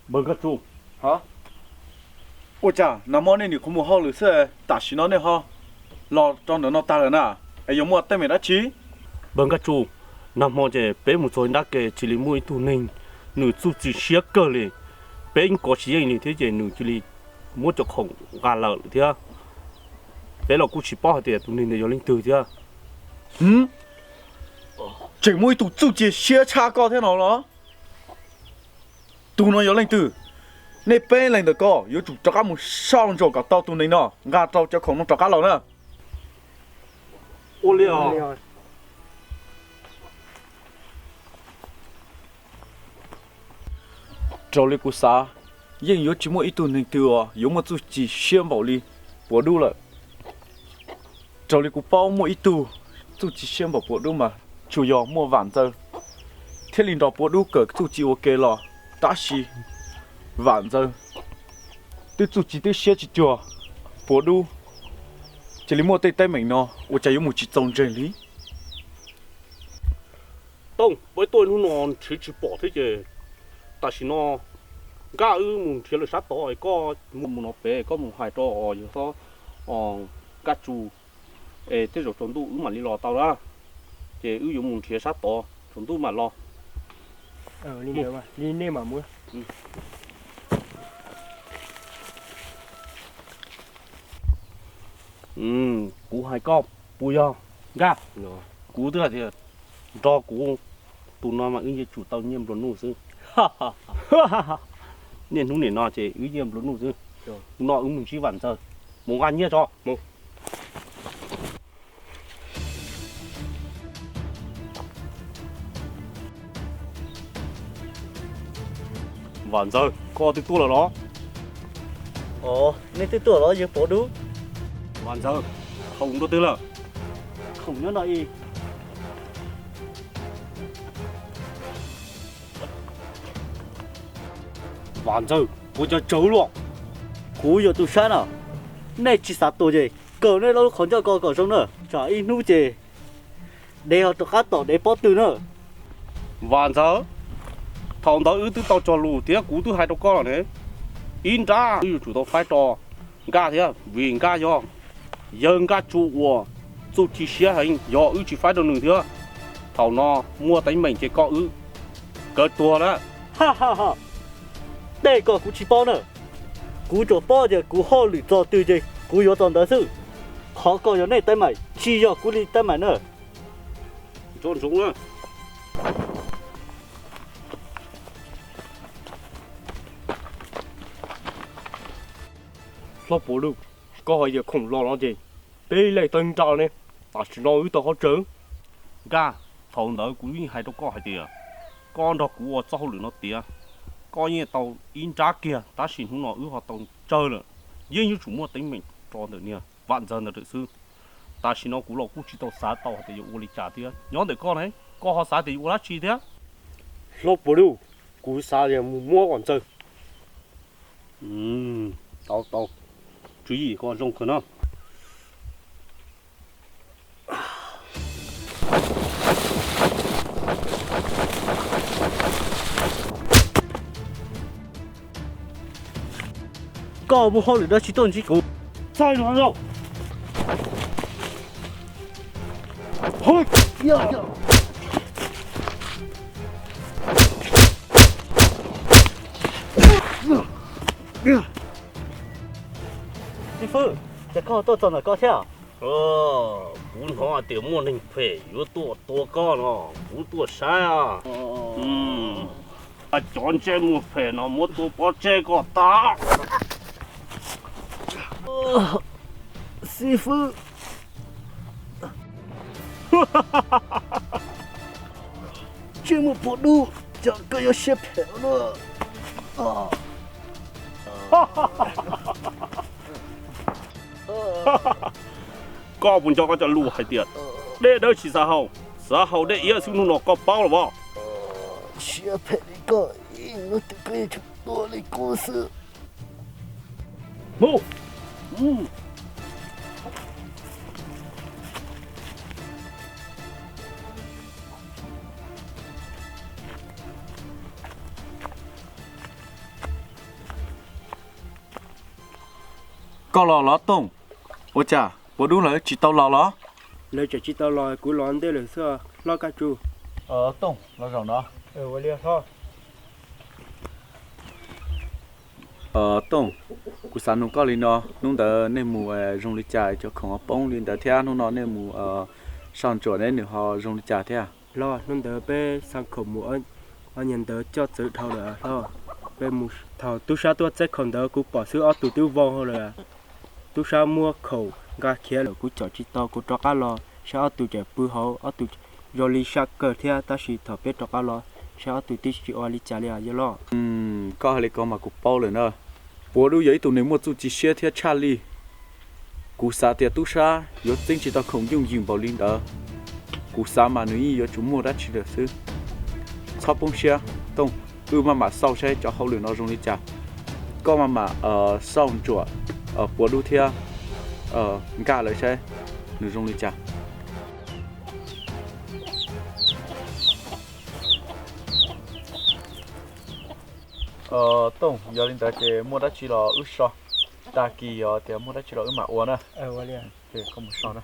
Npawg Nkaj Tsu, ua cas nag hmo nej nim qhuav mus hauj lwm xwb, tam sim no nej ho los rau ntawm no tag lawm na, es yuav muaj teeb meem dab tsi? Npawg Nkaj Tsu, nag hmo ces peb mus txog nrab ke cia li muaj ib tug neeg, nws txuj ci siab kawg li, peb yeej kov tsis yeej nws thiab ces nws cia li muab cov khoom nqa lawm thiab. Peb los kuj tsis paub hais tias tus neeg ntawd yog leej twg thiab. Tseem muaj ib tug txuj ci siab tshaj koj thiab no los? Tus no yog leej twg? Nej peb leeg ntawm ko yuav tsum rov qab mus soj ntsuam kom tau tus neeg no nqa rau cov khoom no rov qab los na. Ua li os. Raws li kuv xav, yeej yuav tsis muaj ib tug neeg twg uas yuav muaj txuj ci siab npaum li Puas Dub lawm. Raws li kuv paub muaj ib tug txuj ci siab npaum Puas Dub mas tsuas yog muaj Vam Ntxawg thiaj li nrog Puas Dub kawm txuj ci ua ke los, tab sis Vam Ntxawg twb txuj ci twb siab tsis cuag Puas Dub, cia li muaj tej teeb meem no ua cas yuav mus tsis txaus ntseeg li. Tooj, peb tuaj hnub no nrhiav tsis pom thiab ces tam sim no Nkaj wb mus nrhiav lawm sab tod, koj mus no pem koj mus hais rau yawg Xob, Nkaj Tsu, es tej zaum tsaus ntuj wb mam li los tau na. Ces wb yuav mus nrhiav sab tod, tsaus ntuj mam los. Li nej mam mus. Kuv hais koj puas yog, Nkaj? Kuv twb hais tias nrog kuv tus no mas wb yuav tsum tau nyiaj nplua nuj xwb. Niaj hnub nim no ces wb nyiaj nplua nuj xwb. Hnub no wb mus ntsib Vam Ntxawg, mus nqa nyiaj tso. Vam Ntxawg, koj twb tuaj lawm los? Nej twb tuaj los yawg Puas Dub? Vam Ntxawg, khoom dua twg lawm? Khoom nyob no i. Vam Ntxawg, puas cov tsawv luaj? Kuv yog tus saib no, nej tsis xav tuag ces kaw nej lub qhov ncauj ko kom zoo na, tsam ib hnub ces dev ho rov qab tom dev pob tw na. Vam Ntxawg, thaum ntawd wb twb tau cog lus thiab kuv twb hais rau koj lawm ne, ib nrab wb yuav tsum tau faib rau Nkaj thiab, vim Nkaj yog yawg Nkaj Tsu uas txuj ci siab heev, yog wb tsis faib rau nws thiab, thaum no muaj teeb meem ces koj wb kaw tuag lawm. Tej ko kuv tsis paub na, kuv tsuas paub tias kuv hauj lwm txog twg ces kuv yuav txog ntawd xwb. Qhov ko yog nej teeb meem, tsis yog kuv li teeb meem na. Hlob Puas Dub, koj hais tias khoom los no ces peb ib leeg tau nra ne, tam sim no wb tau qhov tsawg? Nkaj, thaum ntawd kuv yeej hais rau koj hais tias koj nrog kuv ua txoj hauj lwm no tiav, koj yeej tau ib nrab kiag, tab sis hnub no wb ho tau tsawg lawm. Yeej yuav tsum muaj teeb meem rau ntawm niag Vam Ntxawg ntawd lawm xwb. Tam sim no kuv los kuj tsis tau xav tau hais tias yuav ua li cas thiab. Nyob ntawm koj ne, koj ho xav tias yuav ua dab tsi thiab? Hlob Puas Dub, kuv xav tias mus muab Vam Ntxawg. Tau, tau, tswv yim koj zoo kawg no. Koj muaj hauj lwm dab tsi tuaj ntsib kuv? Txhob no. Xib fwb, ces koj tuaj txog ntawm ko thiab? Kuv hnov hais tias muaj neeg phem yuav tuaj tua koj no, kuv tuaj saib. Cov ntsej muag phem no muab tua pov tseg kom tas. Xib fwb, ntsej muag Puas Dub, cas koj yuav siab phem ua luaj. Koj puas nco koj cov lus hais tias dej dawb tsis xav haus, xav haus dej iab xwb, hnub no koj paub los as? Siab phem li koj, ib hnub twg koj yuav tsum tuag li kuv xwb. Koj los los Tooj? Ua cas Puav Dub lawv tsis tau los los? Lawv tseem tsis tau los, kuv los ntej lawm xwb hlob Kaj Tsu. Tooj, los zaum no. Ua li hlob. Tooj, kuv xav nug koj li no, hnub ntawd nej mus zoo li cas cov khoom ho poob li ntawd thiab hnub no nej mus soj ntsuam ne nws ho zoo li cas thiab? Hlob, hnub ntawd peb xa khoom mus, ob niag ntawd coj txawv dhau lawm hlob. Peb mus, thaum tub sab tuaj txeeb khoom ntawd kuv pom xwb ob tug twb vau hauv lawm. Tub sab muab khoom nqa khiav lawm kuv caum tsis tau, kuv rov qab los saib ob tug tseem pw hauv, ob tug zoo li sab kawg thiab, tab sis thaum peb rov qab los saib ob tug twb tsis ua li cas li os yawg hlob. Koj hais li ko mas kuv paub lawm na. Puav Dub yog ib tug neeg muaj txuj ci siab thiab tshaj lij. Kuv xav tias tub sab yuav txeeb tsis tau khoom yooj yim npaum li ntawd. Kuv xav mas nws yeej yuav tsum muaj dab tsi lawm xwb. Txhob poob siab Tooj, wb maj mam xauj saib cov hauj lwm no zoo li cas. Koj maj mam xauj ntsuam Puav Dub thiab Nkaj lawv saib nws zoo li cas. Tooj, yog li ntawd ces muaj dab tsi los wb so, tag kis yog tias muaj dab tsi los wb mam ua na. Koj mus so na.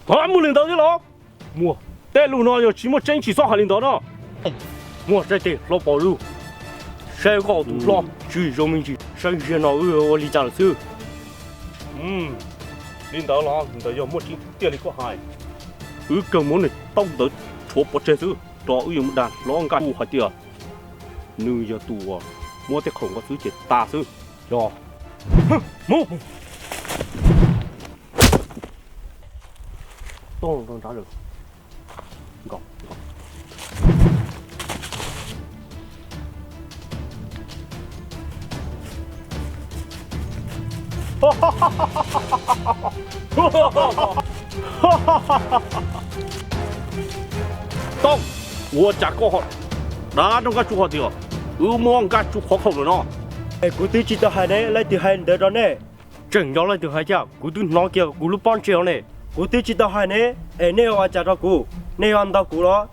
Ho muaj li ntawd thiab los? Muaj, tej lus no yog tsis muaj tseeb tsis txhob hais li ntawd no. Muaj tseeb tes hlob Pov Lug, saib koj tus hlob tsis zoo me ntsis, saib ziag no wb ua li cas lawm xwb. Li ntawd los ntawd yog muaj tseeb tiag li koj hais. Wb kawg muab nws taub ntawd tshuav pov tseg xwb, rau wb yuav mus dag hlob Nkaj Tsu hais tias nws yog tus uas muab tej khoom nkaus xwb ces tas xwb. Yog, mus. Tooj, nrov nrov lawm. Nkaus, nkaus. Tooj, ua cas koj ho dag rau Nkaj Tsu hais tias wb muab Nkaj Tsu qhov khoom lawm no? Es kuv twb tsis tau hais ne, leej twg hais ntawd rau nej? Tseem nco leej twg hais thiab, kuv twb hnov kiag kuv lub pob ntseg os ne. Kuv twb tsis tau hais ne, es nej ua cas rau kuv, nej yuav ntaus kuv los?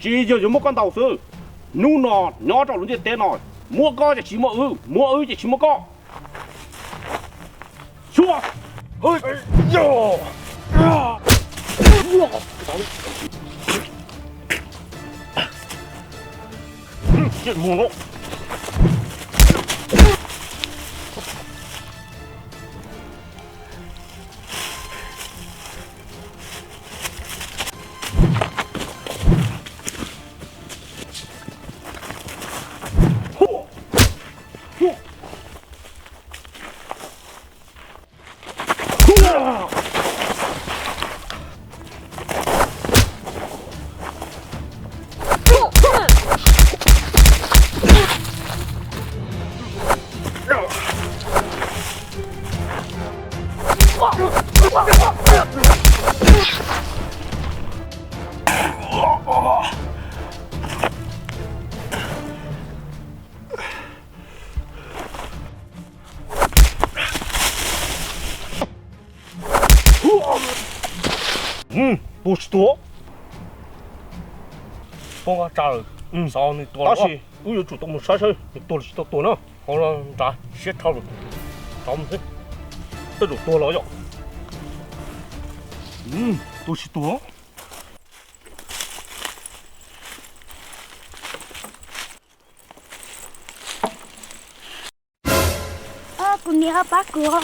Tsis yog yuav muab koj ntaus xwb, hnub no nyob rau lub ntiaj teb no, muaj koj ces tsis muaj wb, muaj wb ces tsis muaj koj. Xyuas. Tus tsis tuag, poob qab tsa lawm, xav nws tuag tab sis wb yuav tsum tau mus saib saib nws tuag los tsis tau tuag na. Hauv no nrad siab dhau lawm, rov mus xwb, tej zaum tuag los yom. Tus tsis tuag. Kuv niam pab kuv.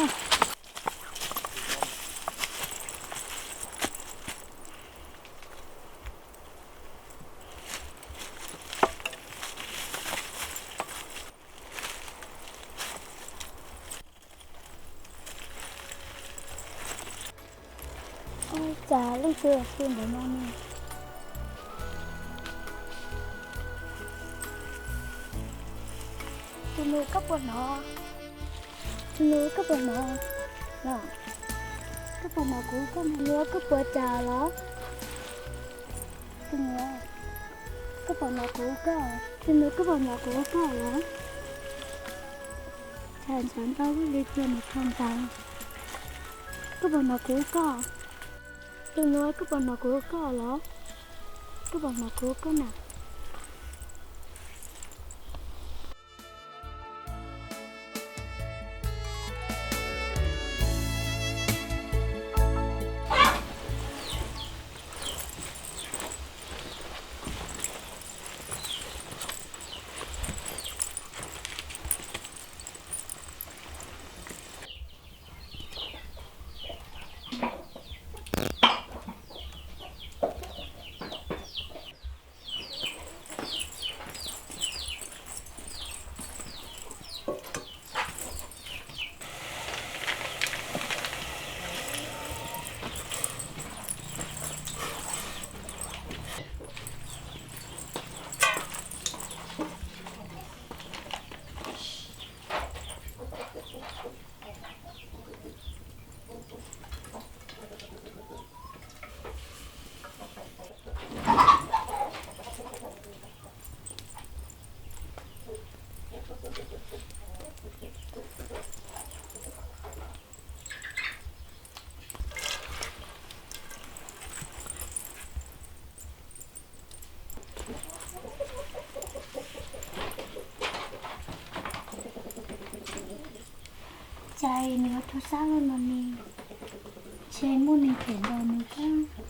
Ua cas leej twg ua ntawd no ne? Tus nus koj puas hnov? Tus nus koj puas hnov los? Koj puas hnov kuv, koj nus koj puas cas los? Tus nus, Koj puas hnov kuv hu koj? Tus nus, koj puas hnov kuv hu koj los? Cas ntshav ntau li tiag nws thaum ntawd. Koj puas hnov kuv hu koj? Tus nus, koj puas hnov kuv hu koj los? Koj puas hnov kuv hu koj na? Cas nws yuav tu sab loj no ne? Ntshe muaj neeg them ntaus nws thiab.